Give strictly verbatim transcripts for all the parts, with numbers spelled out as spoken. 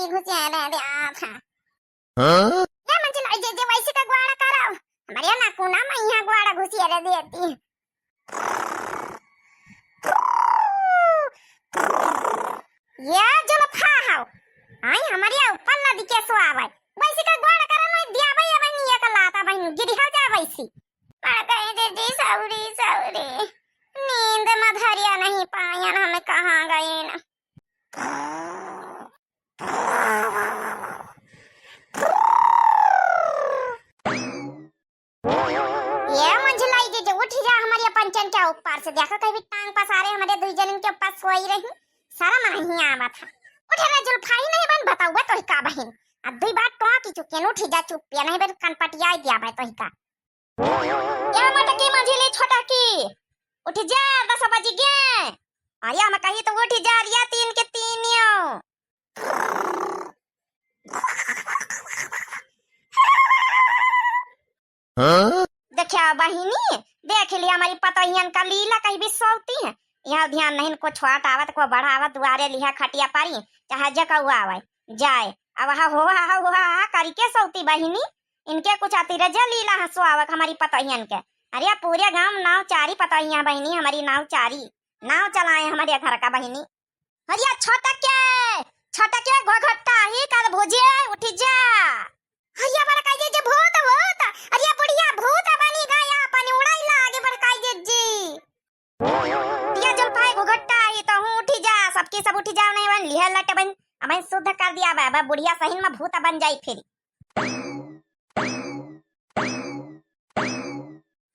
घुसियारे देत है। हाँ? या मंझिलाई जीजी, वैसे का ग्वाड़ा करब? हमरे नाकुना मा यहाँ ग्वाड़ा घुसियारे देती। या जुल्फा हौ, आई हमरे ऊपर लदिके सोआवै। वैसे का ग्वाड़ा करब, नहीं दियाबै अबहिन एक लात, अबहिन गिरी हो जा वैसी। पड़ गई जीजी, सौरी, सौरी। नींद मा धरिया नहीं पायन, हम कहाँ गइन। ये मंझिलाई जीजी, उठि जा हमरे पंचन के ऊपर से। देखा कहीं भी टांग पसारे हमरे दुई जनिन के ऊपर सोई रही। शरम नहीं आवत है। उठे रे जुल्फाई, नहीं बहिन बताउबे तोहिका बहिन। अब दुई बार टोकी चुकेन, उठि जा चुप्पे, नहीं बहिन कनपटियाई दियाबे तोहिका। या मोटकी मंझिली छोटकी, उठि जा, दस बजि गए। अरे हम कही तो उठि जा, अरे तीन के तीन यो। हाँ? देखा बहिनी, देख लिया हमरी पतोहियन का लीला, कहीं भी सोवती है। यहाँ ध्यान नहीं, को छोट आवत, को बड़ा आवत, दुआरे लिहा खटिया पारी, चाहे जकऊ आवे, जाए। अब हा हो, हा हो, हा, हा करी के सोवती बहिनी, इनके कुछ अतिरजे लीला हँसो आवक हमरी पतोहियन के। अरे पूरे गाँव नाव चारी पतोहिया बहिनी, हमरी नाव चारी, नाव चलाए हमरे घर का बहिनी। अरे छोटके, छोटके घोघट्टा ही कर भुजे, उठि जा। अरे बड़काई जीजी भूत, भूत, अरे बुढ़िया भूत बनी गया, अपन उड़ाई लागे बड़काई जीजी। या जुल्फाई घोघट्टा ही तो हूँ उठि जा, सबकी सब उठि जा, नहीं बन लिहे लट बन, अब शुद्ध कर दिया बा, बा बुढ़िया सही में भूत बन जाई फिर।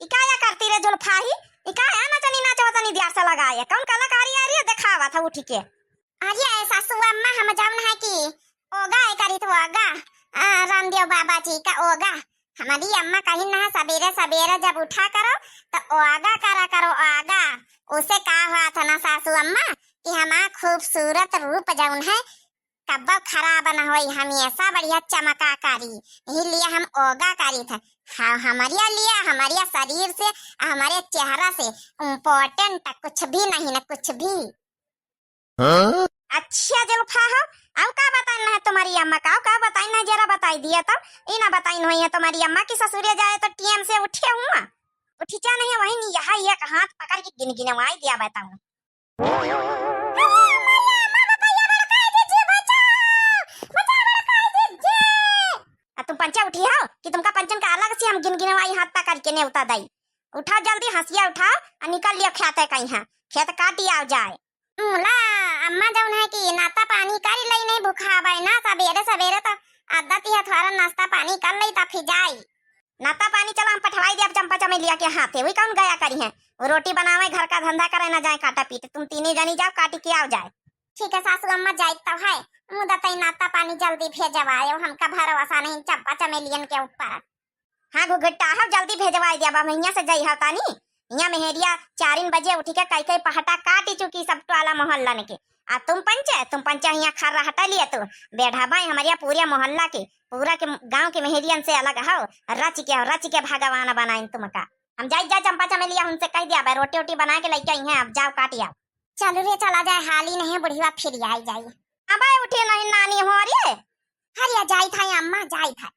ई का या करती रे जुल्फाही? ई का है नचनी नाचवतनी दियार से लगाए? कौन कलाकारी आ रही है देखावत है उठि के? अरे सासू अम्मा, हम जौन है कि ओगा है करी तो ओगा, आ, रामदेव बाबा जी का ओगा। हमरी अम्मा कहिन ना सबेरे सबेरे जब उठा करो तो ओगा करा करो ओगा। उसे का हुआ था ना सासू अम्मा कि हमार खूबसूरत रूप जौन है कब्बो खराब न होई, हमेशा बढ़िया चमका करी, यही लिए हम ओगा करी थे। हाँ, हमरे लिए, हमरे शरीर से, हमरे चेहरा से important कुछ भी नहीं ना, कुछ भी। हाँ? अच्छा जुल्फा हो, अब का बताइन है तुम्हारी अम्मा का, का बताइन है जरा बताई दिया तो, ई ना बताइन होई है तुम्हारी अम्मा की ससुरे जाए तो टीएम से उठे हुआ, उठि जा नहीं वही नहीं यहाँ एक हाथ पकड़ के गिनगिनवाई दिया बताऊँ। आ तुम पंचा उठी हो कि तुमका पंचन का अलग से हम गिनगिनवाई हाथ पकड़ के नेवता दई। उठा जल्दी हंसिया उठा और निकल लियो खेत है कहीं है, खेत काटी आओ जाए। मुला अम्मा जौन है कि नाता पानी करी लई नहीं भुखावे ना सबेरे सबेरे तो आदत ही है थोड़ा नाश्ता पानी कर लई ता फिर जाई। नाता पानी चला हम पठवाई दे अब चंपा चमेलिया के हाथे, वही कौन गया करी है, वो रोटी बनावे घर का धंधा करे ना जाए काटा पीट, तुम तीने जनी जाओ काटी के आओ जाए। ठीक है सासू अम्मा जाइत तो है, मुदा तई नाता पानी जल्दी भेजवायो, हमका भरोसा नहीं चंपा चमेलियन के ऊपर। हाँ घुघुट्टा हो जल्दी भेजवाई दिया बा, हियाँ से जई हो तानी। हियाँ मेहरिया चारिन बजे उठी के कई कई पहटा काटी चुकी सब टोला मोहल्लन के। आ तुम पंचे, तुम पंचे हियाँ खर रहटा लिए तू, बेढ़ा बाई हमरिया पूरे मोहल्ला के, पूरा के गाँव के मेहरियन से अलग हो, रच के हो, रच के भगवान बनाइन तुमका। हम जाई जा चंपा चमेलिया उनसे कह दिया बा रोटी ओटी बना के लइके आई हैं, अब जाओ काटी आओ। चलो रे चला जाए, हाली नहीं बुढ़िया फिर आई जाई। अबे उठे नहीं नानी हो रे। हरिया जाई था अम्मा जाई था।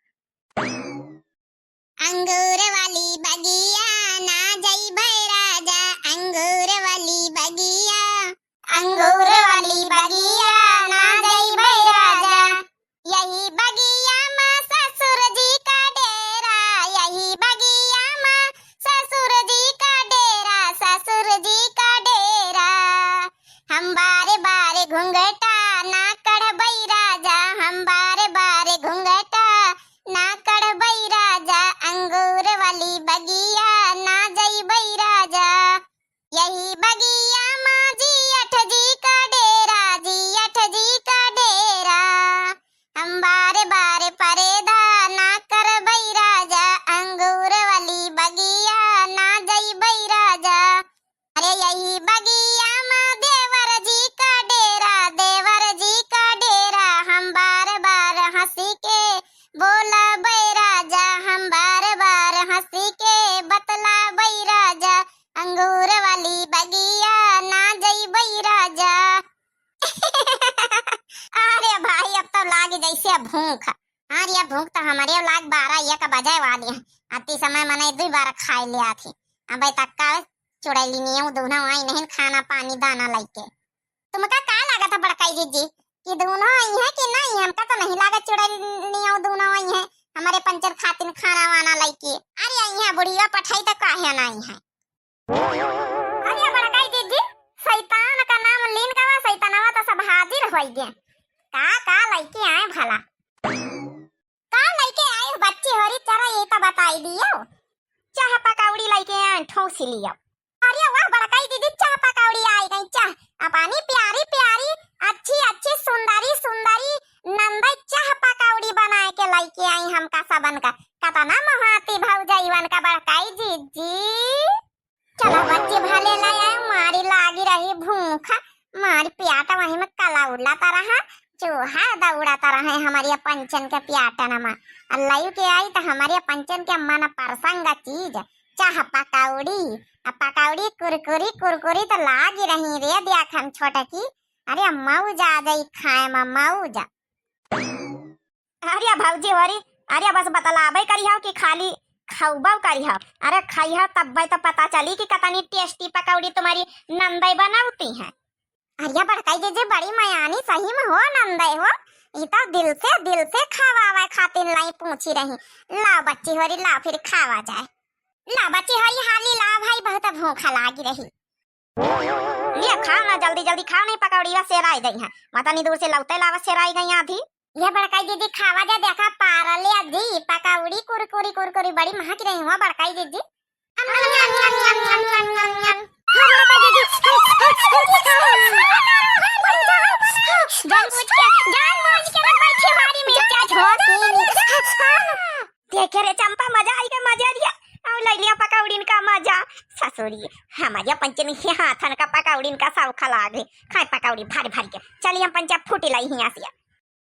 अंगूर वाली बगिया ना जइबै राजा, अंगूर वाली बगिया, अंगूर वाली बगिया ना जइबै राजा। यही बगिया मा ससुर जी का डेरा, यही बगिया मा ससुर जी का डेरा, ससुर जी का डेरा। हम बारे बारे घुंघटा ना कढ़बै राजा, हम बारे बारे घुंघटा ना कढ़बै राजा, अंगूर वाली बगिया ना जइबै राजा। यही बगिया मा जियठ जी का डेरा, जियठ जी का भूख। अरे भूख तो हमरे लाग बारह एक बजे वाली है। अति समय मने दुइ बार खाए ले आथी। अबे तक का चुड़ैलिनियो दुनो आई नहीं खाना पानी दाना लइके। तुमका का लागत है बड़काई जीजी कि दुनो आई है कि नहीं? हमका तो नहीं लागत चुड़ैलिनियो दुनो आई है हमरे पंचन खातिन खाना वाना लइके। अरे आई है बुढ़िया पठाई तो काहे नहीं है? अरे बड़काई जीजी, शैतान का नाम लीन गवा, शैतानवा तो सब हाजिर होई गे। का का लइके आए भला? का लइके आए हो बच्ची होरी, जरा ये तो बताई दियो। चाह पकौड़ी लइके आए, ठूस लियो। अरे वाह बड़काई दीदी, चाह पकौड़ी आई गई, चाह अपनी प्यारी प्यारी, अच्छी अच्छी, सुंदरी सुंदरी नंदई चाह पकौड़ी बनाए के लइके आई हमका सबन का। कतना मोहाती भौजइवन का बड़काई जीजी। चला बच्ची भले ले आए, मारी लागी रही भूख, मारी प्याट वहीं में कलौलत रहा, चूहा दौड़त रहे हमरे पंचन के प्याटन में। आ लइके आई तो हमरे पंचन के मन पसंद चीज, चाह पकौड़ी, आ पकौड़ी कुरकुरी कुरकुरी तो लागी रही रे, देखन छोटकी, अरे मौज आ जाई खाए में, मौज। अरे भौजी होरी, अरे बस बतलाबे करिहौ कि खाली खौबौ करिहौ? अरे खइहौ तब्बे तो पता चली कि कतनी tasty पकौड़ी तुम्हारी नंदई बनौती हैं। अरे बड़काई जीजी बड़ी मयानी सही में हो नंदई हो, ई तो दिल से, दिल से खवावे खातिर लाई पूछी रही। लाओ बच्ची होरी, लाओ फिर खावा जाए। लाओ बच्ची होरी, हाली लाओ भाई, बहुत भूख लागी रही। लिया खाओ ना, जल्दी जल्दी खाओ, नहीं पकौड़िया सेराई गई है। माता नी दूर से लौटे लावा सेराई गई आधी। ये बड़काई दीदी खावा जा, देखा पारले आधी पकौड़ी कुरकुरी कुरकुरी बड़ी महक रही हो बड़काई दीदी। अम, अम, अम। हाँ, बड़काई दीदी। जानबूझ के, जानबूझ के ना बैठे बारी मिर्चा झोंकी। देखे रे चंपा, मजा आई के मजा लिया। और ले लिया पकौड़िन का मजा। ससुरी, हमारे पंचन के हाथन का पकौड़िन का सब खला गए। खाए पकौड़ी भर भर के। चलिए हम पंचा फूटी लाई हियाँ से।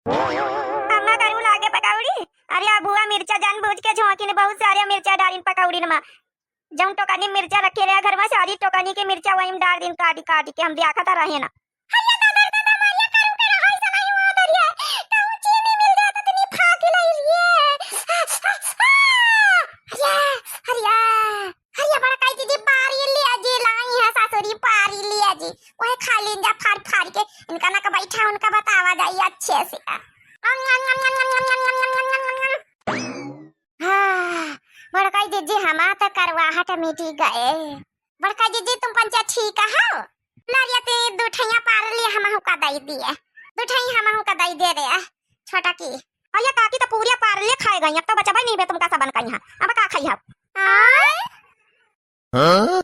हम ना करूँ लागे पकौड़ी। अरे बुआ मिर्चा जानबूझ के झोंकिन, बहुत सारे मिर्चा डालिन पकौड़िन में। जौन टोकनी मिर्चा रखे रहे घर में, सारी टोकनी के मिर्चा वही में डाल दिन काटी काटी के, हम देखत रहे ना। हल्ला दादा, दादा, मारिया करू के रहो, ऐसा नहीं हुआ दरिया। कहूँ चीनी मिल जाए तो तनी फाकी लाई लिए। हरिया, हरिया, हरिया बड़काई दीदी पारी लिया जी, लाई है सासुरी पारी लिया जी। वही खा लीन जा फाड़ फाड़ के, इनका ना का बैठा उनका बतावा जाई अच्छे से। हाँ, बड़काई जीजी, हमार त करवाहट मिटी गए। बड़काई जीजी, तुम पंचा ठीक हो? नरिया ते दू ठैया पार लिए, हमहू का दई दिए। दू ठैया हमहू का दई दे रे, छोटा की। अरे काकी तो पूरिया पार ले खाए गई, अब तो बचबे नहीं बे तुमका सबन का यहाँ। अब का खाई हो? आय? हाँ?